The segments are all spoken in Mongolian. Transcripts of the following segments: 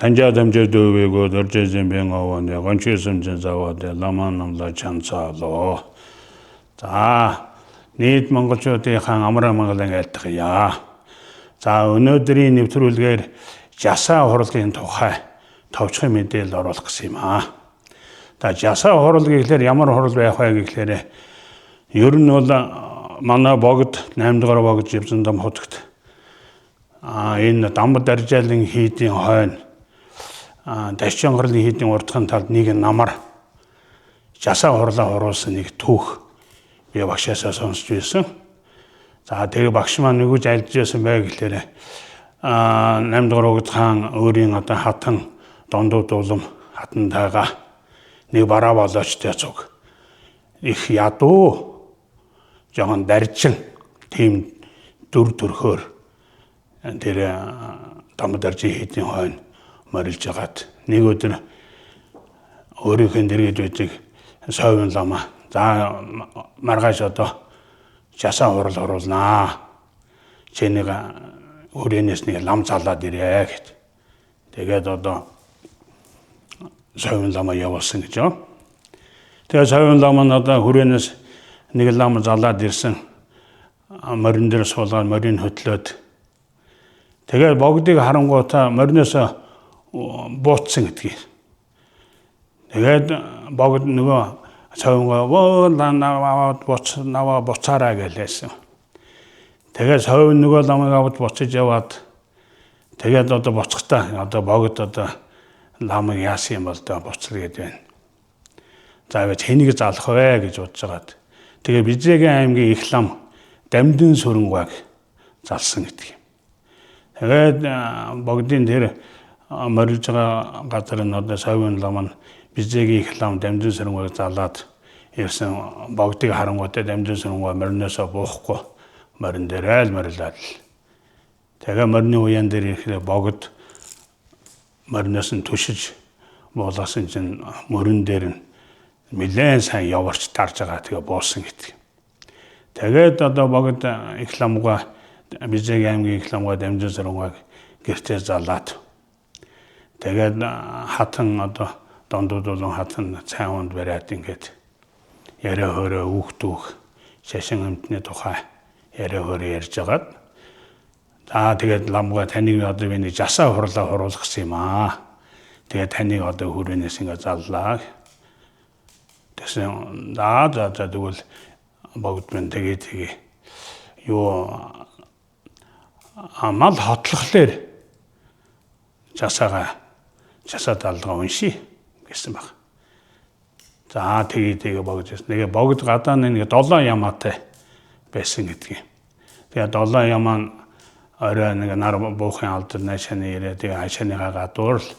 Санжаа тамжээ дүүвээгөө доржээ зэмбэн овоны гончи сүмжин заваад ламан намла чанцаалоо. За нийт монголчуудын хаан амар амгалан айлтгая. За өнөөдрийн нэвтрүүлгээр жасаа хурлын тухай товчхон мэдээлэл оруулах гэсэн юм аа. За жасаа хурал гэхлээр ямар хурал байх вэ гэхлээр ер нь бол манай богд 8 дугаар богд Живзэндам хотогт энэ дамб даржаалын хийдийн хойно дашчин горлын хийдийн урдхан талд нэг намар жасаа хурлаа хуруулсан нэг түүх би багшаасаа сонсч байсан. За тэгээ багш маань нүгэж альж байсан бай гэхлээр 8 дугаар богд хаан өөрийн одоо хатан дондууд улам хатантайгаа нэг бараа болоочтой цуг их ядуу жоохон даржин тийм дүр төрхөөр тэр дамб даржин хийдийн хойно морилж хагаад нэг өдөр өөрийнхөө дэргэд байдаг совин лама за маргааш одоо жасаа хурал хуруулнаа. Чи нэг хүрээнээс нэг лам залаад ирээ гэт. Тэгээд одоо совин лама явуулсан гэж юу. Тэгээд совин лама нь одоо хүрээнээс нэг лам залаад ирсэн. Морин дээр суулгаад морин хөтлөөд тэгээд богдыг харангуутаа мориноос бууцсан гэдгийг. Тэгээд богд нөгөө совингоо воо наваа буц наваа буцаараа гэлээсэн. Тэгээд совин нөгөө ламыг аваад буцаж яваад тэгээд одоо буцахтаа одоо богд одоо ламыг яасан юм бол доо буцал гээд байна. За байж хэнийг залах вэ гэж бодож хагаад тэгээ Бизээгийн аймгийн их лам Дамдын сүрэнгуйг залсан гэдэг юм. Тэгээд богдын тэр морилж байгаа газар нь одоо совин лам нь Бизээгийн их лам Дамдын сүрэнгуйг залаад ирсэн богдыг харангуйтай Дамдын сүрэнгуй мориноосоо буухгүй морин дээрээ л морилоод л. Тэгээ морины уяан дээр ирэхлээр богд мориноос нь түшиж буулгасан чинь мөрөн дээр нь нэлээд сайн яварч дарж байгаа тэгээ буусан гэдэг. Тэгээд одоо богд их ламгаа Бизээгийн аймгийн их ламгаа Дамжин сарангуйг гэртээ залаад тэгээд хатан одоо дондууд болон хатан сайн унд бариад ингээд яриа хөөрөө үүхтүүх шашин амтны тухай яриа хөөрөө ярьж агаад за тэгээд ламгаа таныг одоо би нэг жасаа хурлаа хуруулах гэсэн юм аа. Тэгээд таныг одоо хүрээнээс ингээд заллаа. Тэгсэн за за за тэгвэл богд минь тэгээ тэгээ юу мал хотлохлоор жасаага жасаа далгаа уншия гэсэн баг. За тэгээ тэгээ богд гэсэн. Тэгээ богд гадаа нэг 7 ямаатай байсан гэдгийг. Тэгээ 7 ямаа нь орой нэг нар буухын алдар наашааны ирээ тэгээ хашааныхаа гадуур л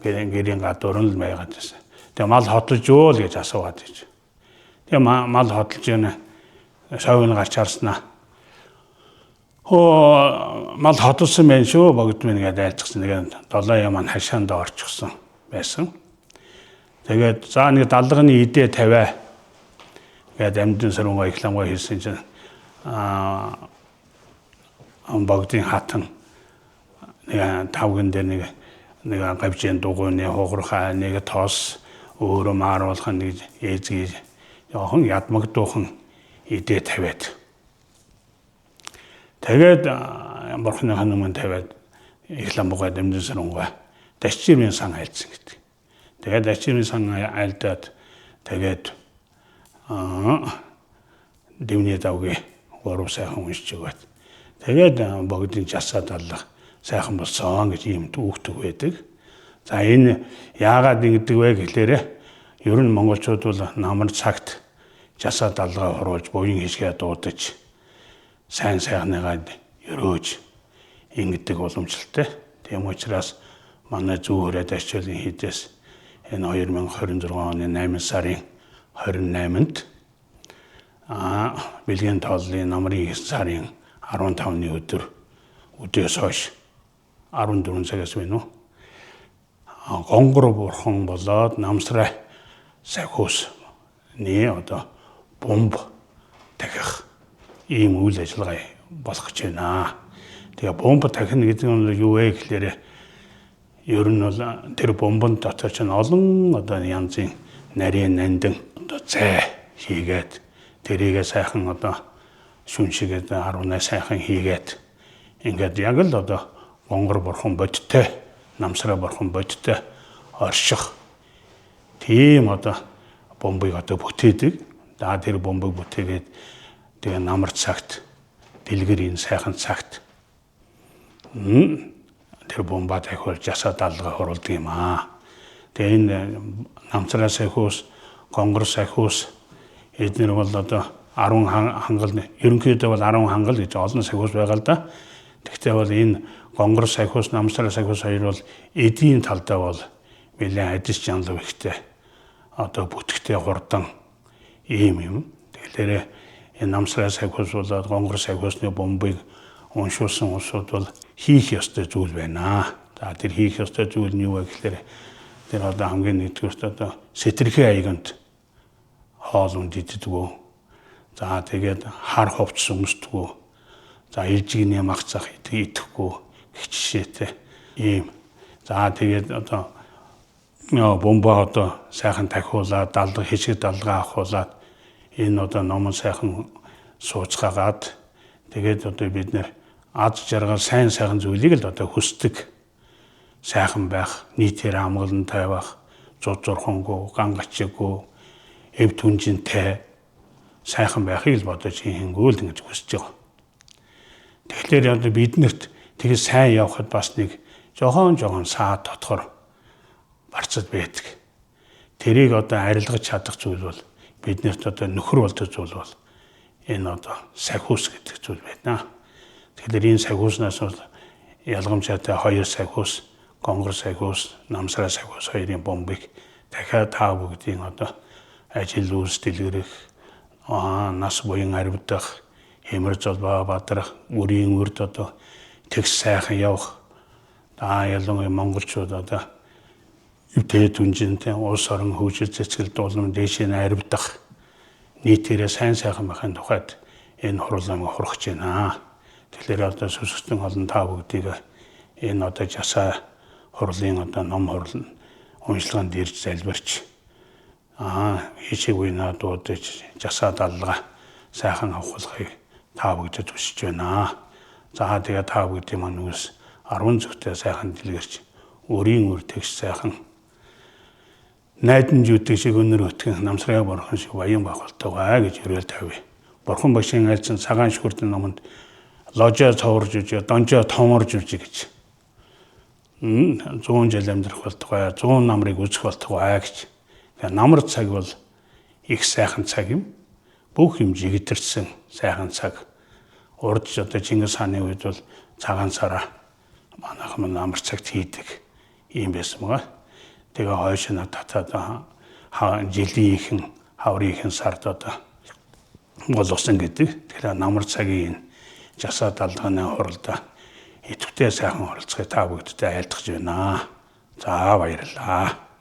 гэрийн гадуур нь л байгаад байсан. Тэгээ мал хотлож юу л гэж асуугаад байж. Тэгээ мал хотлож яана совин гарч харснаа. Хөө мал хотлсон байх шүү богд минь гэдээ айлцсан. Тэгээ 7 ямаа нь хашаанд орчихсон байсан. Тэгээд за нэг далганы идээ тавиа гээд амьдын сөрөнгөө их ламгаа хийсэн чинь богдын хатан нэг тавган дээр нэг нэг гавжийн дугуйны хугархай нэг тос өөрөө мааруулах нэг ээзгий жоохон ядмагдуухан идээ тавиад тэгээд бурхны өмнө тавиад их ламбугай дэмжин сэрэнгүй дашчирын сан айлцсан гэдэг. Тэгээд дашчирын сан айлдаад тэгээд дивний давгийн гурав сайхан уншиж өгөөд тэгээд богдын жасаа даллах сайхан болсон гэж ийм түүхтэг байдаг. За энэ яагаад ингэдэг вэ гэхлээр ер нь монголчууд бол намар цагт жасаа далгаа хуруулж буян хишгээ дуудаж сайн сайхныгаа өрөөж ингэдэг уламжлалтай. Тийм учраас манай зүү хүрээд ачаалын хийдээс энэ 2026 оны 8 сарын 28-нд бэлгийн тооллын намрын сарын 15-ны өдөр өдөөс хойш 14 цагаас байна уу? Гонгор бурхан болоод намсрай сахиусны одоо бомб дахих ийм үйл ажиллагаа болох гэж байна. Тэгээ бомб дахина гэдэг нь юу вэ гэхлээр Ер нь бол тэр бомбон дотор чинь олон одоо янзын нарийн нандин одоо зай хийгээд тэрийгээ сайхан одоо шүн шиг 18 сайхан хийгээд ингээд яг л одоо гонгор бурхан бодтой, намсраа бурхан бодтой орших тийм одоо бомбыг одоо бүтээдэг. За тэр бомбыг бүтээгээд тэгээ намар цагт дэлгэр энэ сайхан цагт тэр бомба тахиул жасаа далгаа хуруулдаг юм аа. Тэгээ энэ намцраа сахиус, гонгор сахиус эднэр бол одоо 10 хангал, ерөнхийдөө бол 10 хангал гэж олон сахиус байгаа л да. Тэгвэл бол энэ гонгор сахиус, намсраа сахиус хоёр бол эдийн талдаа бол нэлээд адис чанлав ихтэй одоо бүтгэтэй хурдан ийм юм. Тэгэхээр энэ намсраа сахиус болоод гонгор сахиусны бомбыг уншуулсан улсууд бол хийх ёстой зүйл байна. За тэр хийх ёстой зүйл нь юу вэ гэхээр тэр одоо хамгийн нэгдүгüрт одоо сэтэрхий аяганд хоол унд иддэггүй. За тэгээд хар хувцас өмсдөггүй. За илжигний мах цах идэхгүй гэх жишээтэй ийм. За тэгээд одоо бомбоо одоо сайхан тахиулаад далга хичиг далгаа авахуулаад энэ одоо номон сайхан сууцгаагаад тэгээд одоо бид нэр аз жаргал сайн сайхан зүйлийг л одоо хүсдэг. Сайхан байх, нийтээр амгалантай байх, зуд зурхангүй, ган гачиггүй, эв түнжинтэй сайхан байхыг л бодож хийхингүү л ингэж хүсэж байгаа. Тэгэхээр одоо биднэрт тэгээ сайн явхад бас нэг жохон жохон саад дотгор барцад байдаг. Тэрийг одоо арилгаж чадах зүйл бол биднэрт одоо нөхөр болдог зүйл бол энэ одоо сахиус гэдэг зүйл байна. Тэгэхээр энэ сахиуснаас бол ялгамжаатай хоёр сахиус, гонгор сахиус, намсраа сахиус хоёрын бомбыг дахиад та бүгдийн одоо ажил үйлс дэлгэрэх, нас буян аривдах, хэмэр золбоо бадрах, үрийн үрд одоо тэгс сайхан явах. За ялангуяа монголчууд одоо эвтэй түнжинтэй улс орон хөгжил цэцгэлд улам дээшээ нь аривдах, нийтээрээ сайн сайхан байхын тухайд энэ хурлаа хурах гэж байна. Тэгэхээр одоо сүсгтэн олон та бүгдийг энэ одоо жасаа хурлын одоо ном хурл уншлаганд ирж залбирч хийшиг уйнаа дуудаж жасаа даллага сайхан авахулахыг та бүгдэд хүсэж байна. За тэгээ та бүгдийн маань үс 10 зүгтээ сайхан дэлгэрч өрийн үр тэгш сайхан найдан жүйдэг шиг өнөр өтгөн намсраа бурхан шиг баян байх болтугай гэж өрөөл тавья. Бурхан багшийн айлцсан цагаан шүрдэн номонд ложоо цоврж үжи, донжоо томорж үжи гэж 100 жил амьдрах болтугай, 100 намрыг үзэх болтугай гэж. Тэгээ намар цаг бол их сайхан цаг юм. Бүх юм жигдэрсэн сайхан цаг. Урд ч одоо Чингис хааны үед бол цагаан сараа манайхан мань намар цагт хийдэг юм байсан байгаа. Тэгээ хойш нь татаад жилийн ихэн хаврын ихэн сард одоо болгосон гэдэг. Тэгэхээр намар цагийн жасаа далгааны хуралдаа идэвхтэй сайхан оролцохыг та бүгдтэй айлтгаж байна. За баярлалаа.